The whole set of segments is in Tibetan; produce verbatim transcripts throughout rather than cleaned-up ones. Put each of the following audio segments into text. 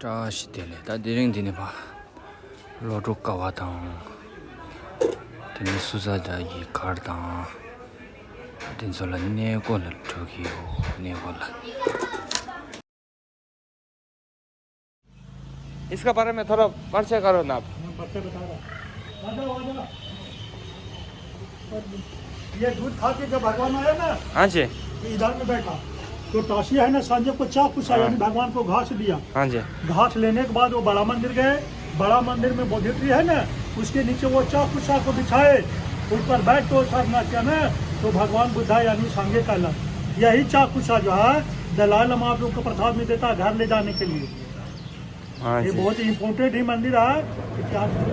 བཀྲ་ཤིས་བདེ་ལེགས། ད་དེ་རིང་འདི་ནས་ཕར་ལོ་ཏོག་ཀ་བ་དང་། དེ་ནས་སུ་ཛ་ཏ་གི་གར་དང་། དེ་ཚོ་ལ་གནས་སྐོར་ལ་འགྲོ་གི་ཡོད། གནས་སྐོར་ལ། इसका बारे में थोड़ा परिचय करो ना आप। हाँ, परिचय बता रहा। आ जाओ, आ जाओ। ये दूध खा के जब भगवान आया ना, हाँ जी। तो इधर में बैठा। तो ताशी है ना, सांझे को चाकुसा, हाँ। यानी भगवान को घास दिया। हाँ जी। घास लेने के बाद वो बड़ा मंदिर गए। बड़ा मंदिर में बोधि ट्री है ना, उसके नीचे वो चाकुसा को बिछाए, उस पर बैठ के वो साधना किया ना, तो भगवान बुद्धा यानी सांगे कहला। यही चाकुसा जो है, दलाई लामा आप लोग को प्रसाद में देता है घर ले जाने के लिए। हाँ ये जी। बहुत इंपॉर्टेंट ही मंदिर है इतिहास में।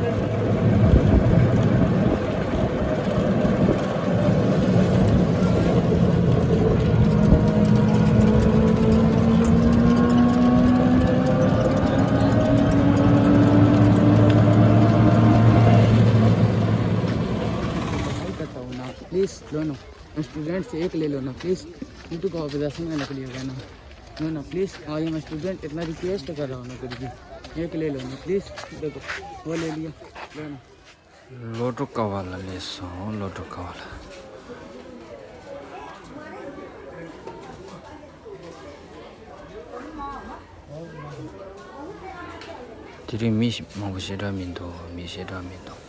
भाई बताओ ना प्लीज, लो ना, स्टूडेंट से एक ले लो ना प्लीज। यूट्यूब का ऑब्जेक्शन में निकलिएगा ना। लो ना प्लीज, आई एम स्टूडेंट, इतना रिक्वेस्ट कर रहा हूँ ना, फिर भी एक ले लो ना प्लीज। देखो, वो ले लिया, लो ना। ལོ་ཏོག་ཀ་བ་ལ་སླེབས་སོང་། ལོ་ཏོག་ཀ་བ་ལ། དེ་རིང་མི་མང་པོ་ཞེ་དྲག་མི་འདུག་མི་ཞེ་དྲག་མི་འདུག་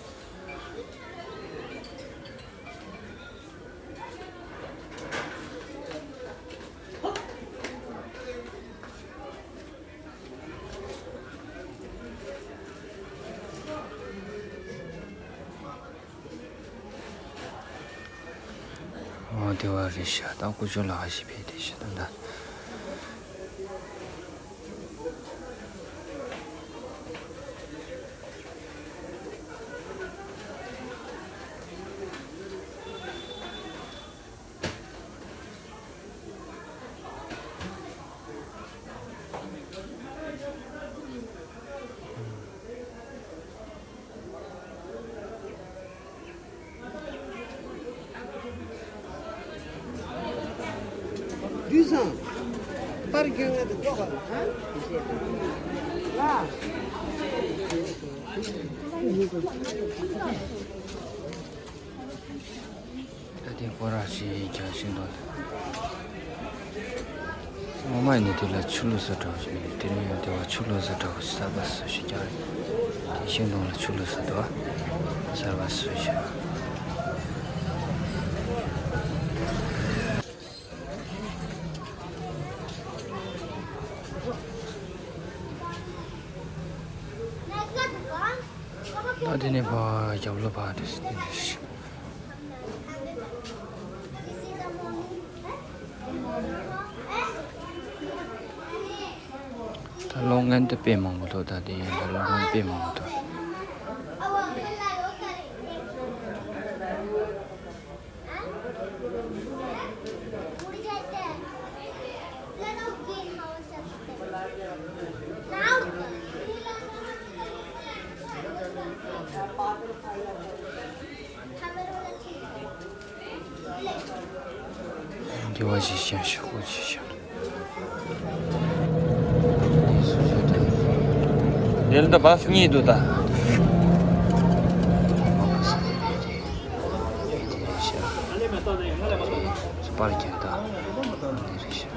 འོ་དེ་བ་རེད་ཤག་ད་ཀུ་ཅོ་ལགས་ཤི་ཕེ་དེ་ཤི་ད་ད། དུས་སང་པར་རྒྱུན་ང་དང་ཀློག་པ་ཧ་ལ། ད་དེ་སྐོར་ར་ཞིག་རྒྱག་བཞིན་འདུག་ངོ་མ་ནི་དེ་ལ་ཆུ་ལུ་ས་འདྲ་བོ་ཞིག་མེད། དེ་རིང་ཡང་དེ་བ་ཆུ་ལུ་ས་འདྲ་བོ་ཞིག་གསར་པ་བཟོ་ཞིག་རྒྱག་རེད། དེ་ཤིང་སྡོང་ལ་ཆུ་ལུ་ས་འདུག་བ། གསར་པ་བཟོ་ཞིག་ད་དེ་ནས་ཕར་རྒྱབ་ལོགས་ཕར་དེ་དེ་ནས། ད་གློག་བརྙན་དེ་དཔེ་མང་པོ་འདུག་ད་དེ་ཡིན་ད་གློག་བརྙན་དཔེ་མང་པོ་འདུག་འདི་བ་ཞིག་ཤ་ཤ་ཁོ་ཞིག་ཤ། དེ་ལ་ད་བ་གཉིས་འདུག་ད། སྤར་རྒྱག་ད། འདི་རེད་ཤག་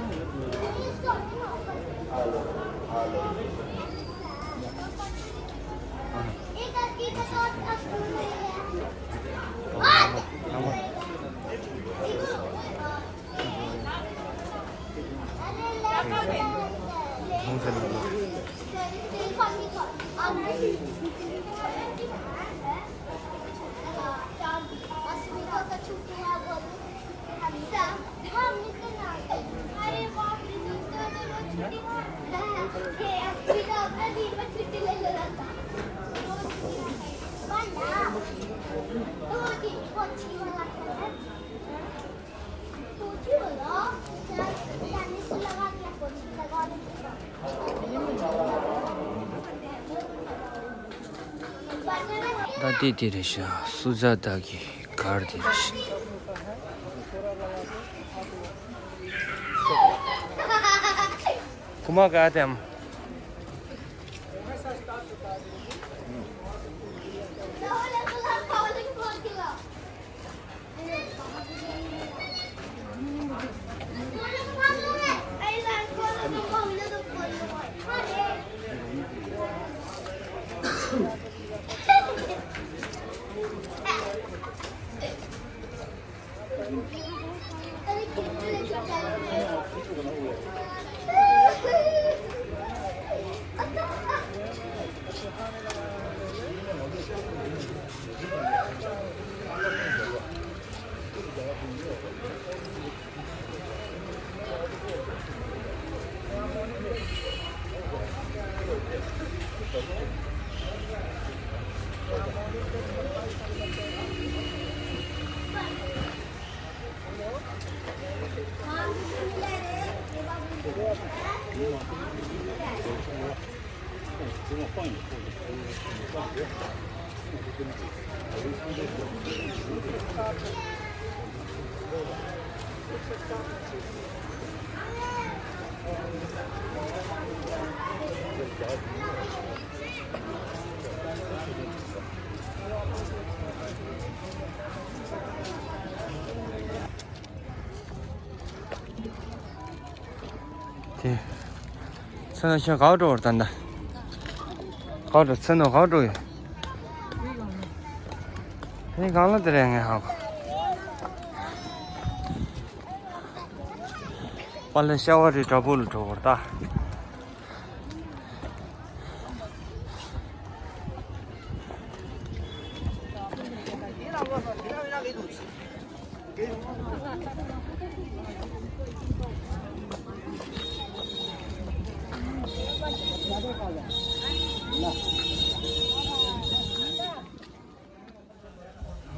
ད་དེ་དེ་རེད་ཤག་སུ་ཛ་ཏ་གི་གར་དེ་རེད་ཤག་ཀུ་མ་ག་དེམ། དེ། ཚེ་ན་ཤ་ག་པར་འགྲོ་བར་ད་ལྟ། ག་པར་འགྲོ་ཚེ་ན་ག་པར་འགྲོ་ཡོད། ཨེ་གང་ལ་དེ་རེད་ངས་ཧ་གོ། པ་ལེ་ཤ་བ་རི་དྲ་བུ་ལ་འགྲོ་བར་ད།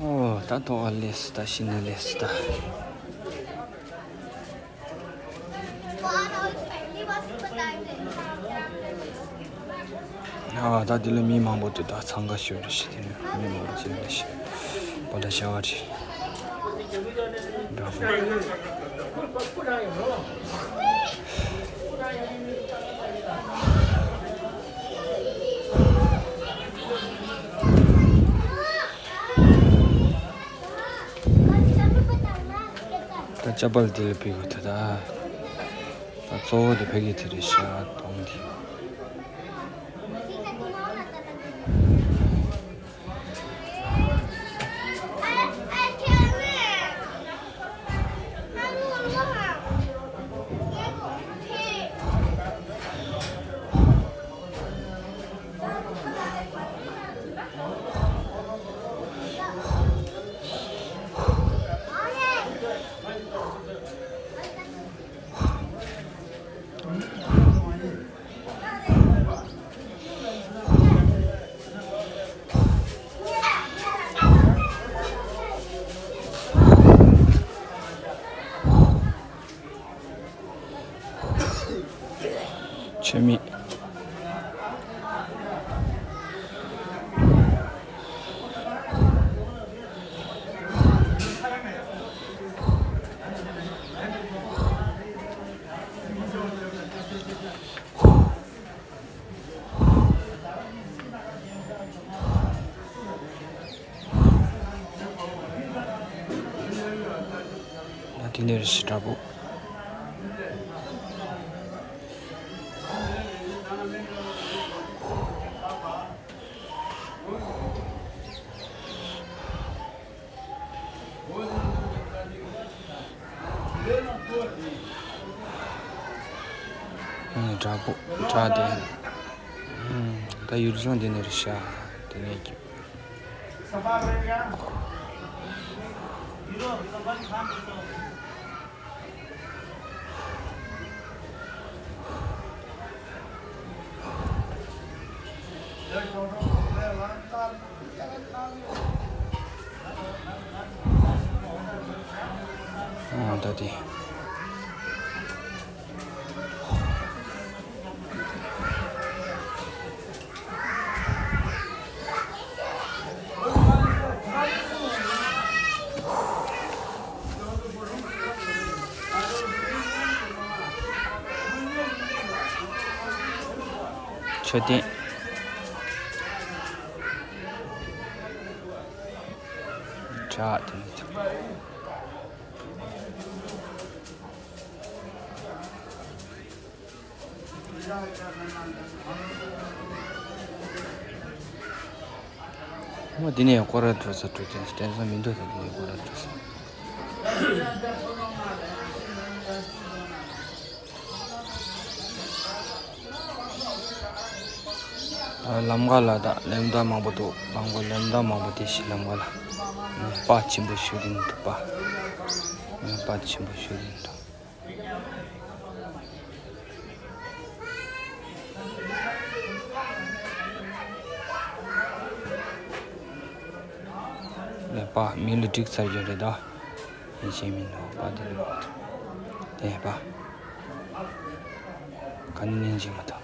ཨོ། ད་ཐོག་ལས་སུ་ད་ཤི་ནས་ལས་སུ་ད། ཨ་ད་འདི་ལ་མི་མང་པོ་འདུག་ད་འཚང་ཁ་ཤོར་རེ་ཞིག་དེ་ནས་མི་མང་པོ་ཅིག་རེ་ཞིག་པ་ད་ཤ་བ་རེད། འདྲ་པོ། ད་ཅ་པལ་དེ་ལ་ཕུད་དགོས་ད་ད། ད་གཙོ་བོ་དེ་ཕ་གི་དེ་རེད་ཤག་དོང་དེ། ཆོས་མེད། ང་དེ་ནས་རེ་ཞིག་འདྲ་པོ། ཨང་། དྲག་པོ་དྲག་དེ། ཨང་། ད་ཡུལ་ལྗོངས་འདི་ནས་རེད་ཤག་དེ་ནས་ཀྱི། ཨང་། ད་དེ། མཆོད་རྟེན། བྲག་དེ་ནི། ཨོ། འདི་ནས་སྐོར་ར་འགྲོ་ས་འགྲོ་དེ་བསྟན་ས་མི་འདུག་ད་འདི་ནས་སྐོར་ར་འགྲོ་ས། ཨ། ལམ་ཁ་ལ་ད་ལེབ་མདའ་མང་པོ་འདུག་ལམ་ཁ་ལེབ་མདའ་མང་པོ་དེ་ཞིག་ལམ་ཁ་ལ། པ་ཆེན་པོ་ཞིག་དེ་ནི་འདུག་པ། པ་ཆེན་པོ་ཞིག་དེ་ནི་འདུག་ལས་པ་མི་ལ་འགྲིག་ཚར་ཡོད་རེད་ད། ཡིན་ཤེས་མིན་ནོ་པ་དེ་རེད་པ། དེ་པ། ག་ནི་ནན་ཅིག་མ་ཐག་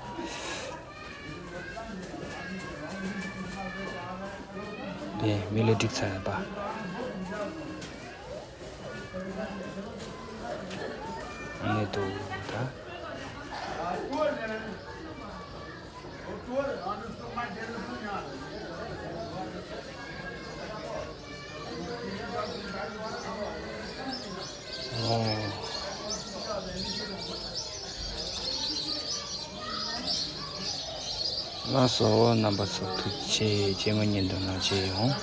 ཨེ། མི་ལ་འགྲིག་ཚར་བ། ནས་འདུག་ད། ཨོ། ལགས་སོ། རྣམ་པ་ཚོ་ཐུགས་རྗེ་ཆེ། སྐྱེ་དངོས་བརྙན་ཐུང་ནང་མཇལ་ཡོང་།